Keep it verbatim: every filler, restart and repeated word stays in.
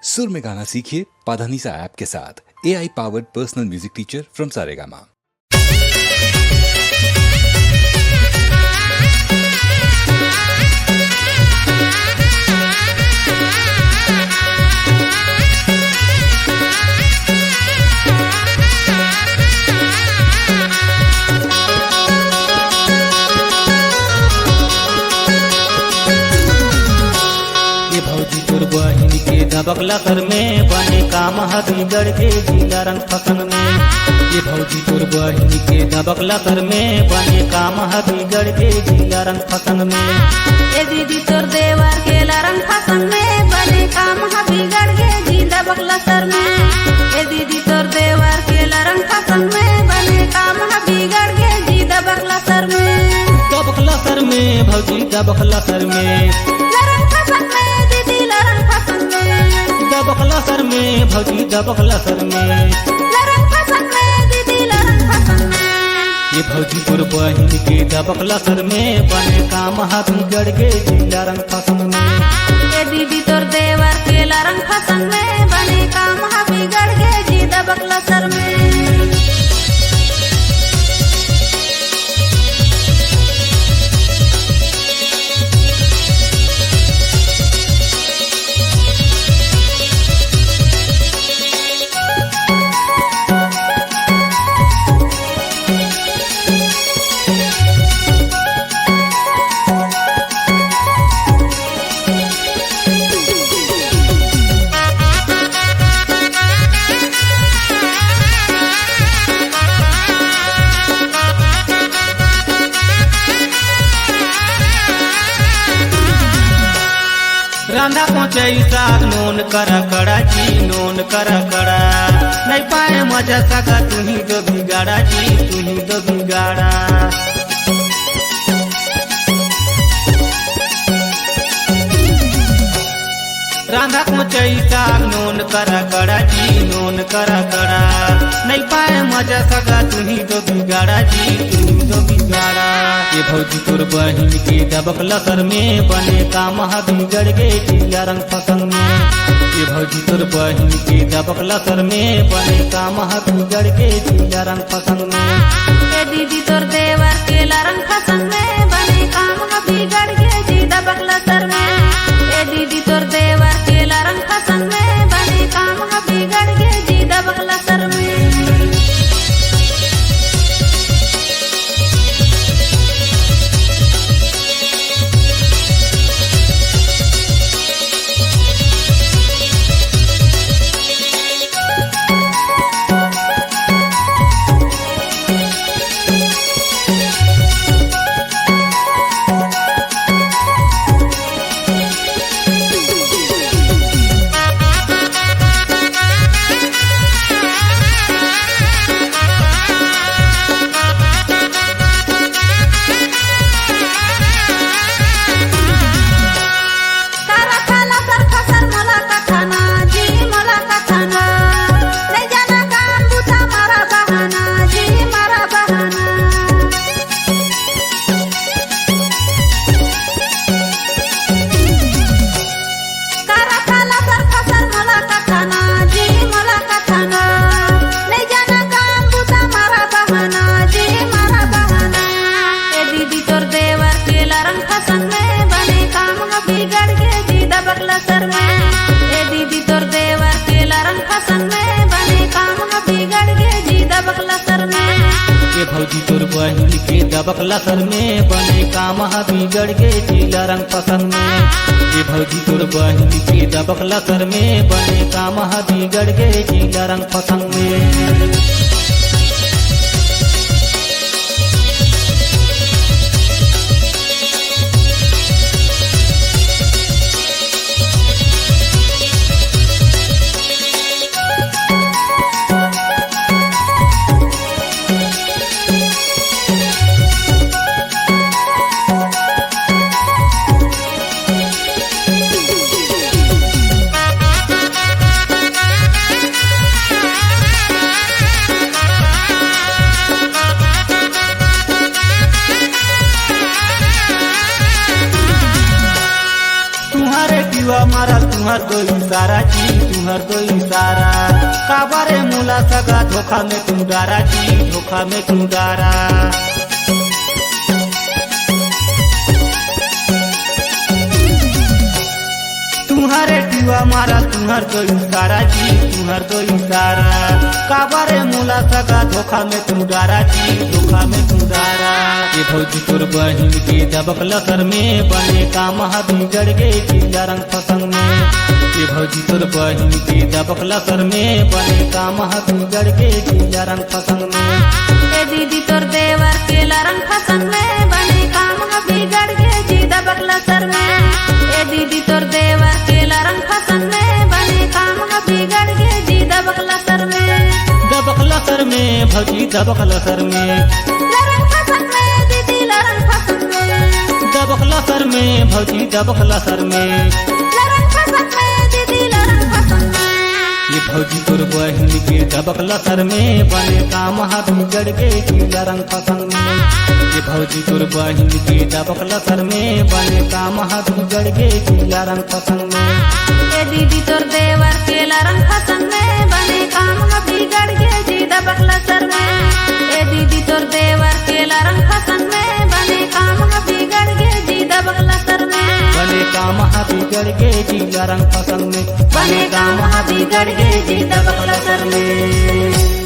सुर में गाना सीखिए पाधानीसा ऐप के साथ। A I powered personal music teacher from Saregama. ये भौजी तोर बहिन के दबकला सर में बने काम ह बिगड़ के जिला रंग फसन में। ये भौजी तोर बहिन के दबकला सर में बने काम ह बिगड़ के जिला रंग फसन में। ए दीदी तोर देवर के लरंग फसन में बने काम ह बिगड़ के जी दबकला सर में। ए दीदी तोर देवर के लरंग फसन में बने काम ह बिगड़ के जी दबकला सर में। दबकला सर में भौजी दबकला सर में। लरंग फसन में दीदी लरंग फसन में। दबकला सर में भौजी दबकला सर में। लरंग फसन में दीदी लरंग फसन में। ये भौजी तोर बहिन के दबकला सर में बने काम ह बिगड़ गे जिला रंग फसन में। ए दीदी तोर देवर के लरंग फसन में बने काम ह बिगड़ गे जी दबकला सर में। रांधा कोचई साग नून करा कड़ा जी, नून करा कड़ा। नहीं पाए मजा सगा तुही दो बिगाड़ा जी, तुही दो बिगाड़ा। रांधा कोचई साग नून करा कड़ा जी, नून करा कड़ा। नहीं पाए मजा सगा तुही दो बिगाड़ा जी, तुही दो बिगाड़ा। ये भौजी तोर बहिन के दबकला सर में बने काम ह बिगड़ गे जिला रंग फसन में। ये भौजी तोर बहिन के दबकला सर में बने काम ह बिगड़ गे जिला रंग फसन में। ए दीदी तोर देवर के लरंग फसन में बने काम ह बिगड़ गे जी दबकला सर में। ए दीदी तोर देवर के लरंग फसन में बने काम ह बिगड़ गे जी दबकला सर में। ए दीदी तोर देवर के लरंग फसन में बने काम ह बिगड़ गे जी दबकला सर में। ए दीदी तोर देवर के लरंग फसन में बने काम ह बिगड़ गे जी दबकला सर में। ए भौजी तोर बहिन के दबकला सर में बने काम ह बिगड़ गे जिला रंग फसन में। ए भौजी तोर बहिन के दबकला सर में बने काम ह बिगड़ गे जिला रंग फसन में। तुम्हारे जीवा मारा तुम्हार कोई सारा जी। तुहर तो इशारा, काबरे मोला सगा धोखा में तू डारा जी, धोखा में तू डारा। तुहरे टुआ मारा, तुहर तो इशारा जी, तुहर तो इशारा। काबरे मोला सगा धोखा में तू डारा जी, धोखा में तू डारा। ये भौजी तोर बहिन के दबक लसर में बने काम ह बिगड़ गे जिला रंग फसंग में। ये भौजी तोर बहिन के दबक लसर में बने काम ह बिगड़ गे जिला रंग फसंग में। ए दीदी तोर देवर के लरंग फसंग में बने काम ह बिगड़ गे जी दबक लसर में। ए दीदी तोर देवर के लरंग फसंग में बने काम ह बिगड़ गे जी दबक लसर में। दबक लसर में भौजी दबक लसर में। लरंग फसंग में दीदी लरंग फसंग में। दबक लसर में भौजी दबक लसर में। लरंग फसंग में दीदी लरंग फसंग में। ये भौजी तोर बहिन के दबक लसर में बने काम ह बिगड़ गे जिला रंग फसंग में। ये भौजी तोर बहिन के दबक लसर में बने काम ह बिगड़ गे जिला रंग फसंग में। ए दीदी तोर देवर के लरंग फसंग में बने काम ह बिगड़ गे जी दबक लसर में। ए दीदी तोर देवर के लरंग फसंग में बने काम ह बिगड़ गे जी दबक लसर में। बने काम ह बिगड़ गे जिला रंग फसंग में। बने काम ह बिगड़ गे जी दबक लसर में।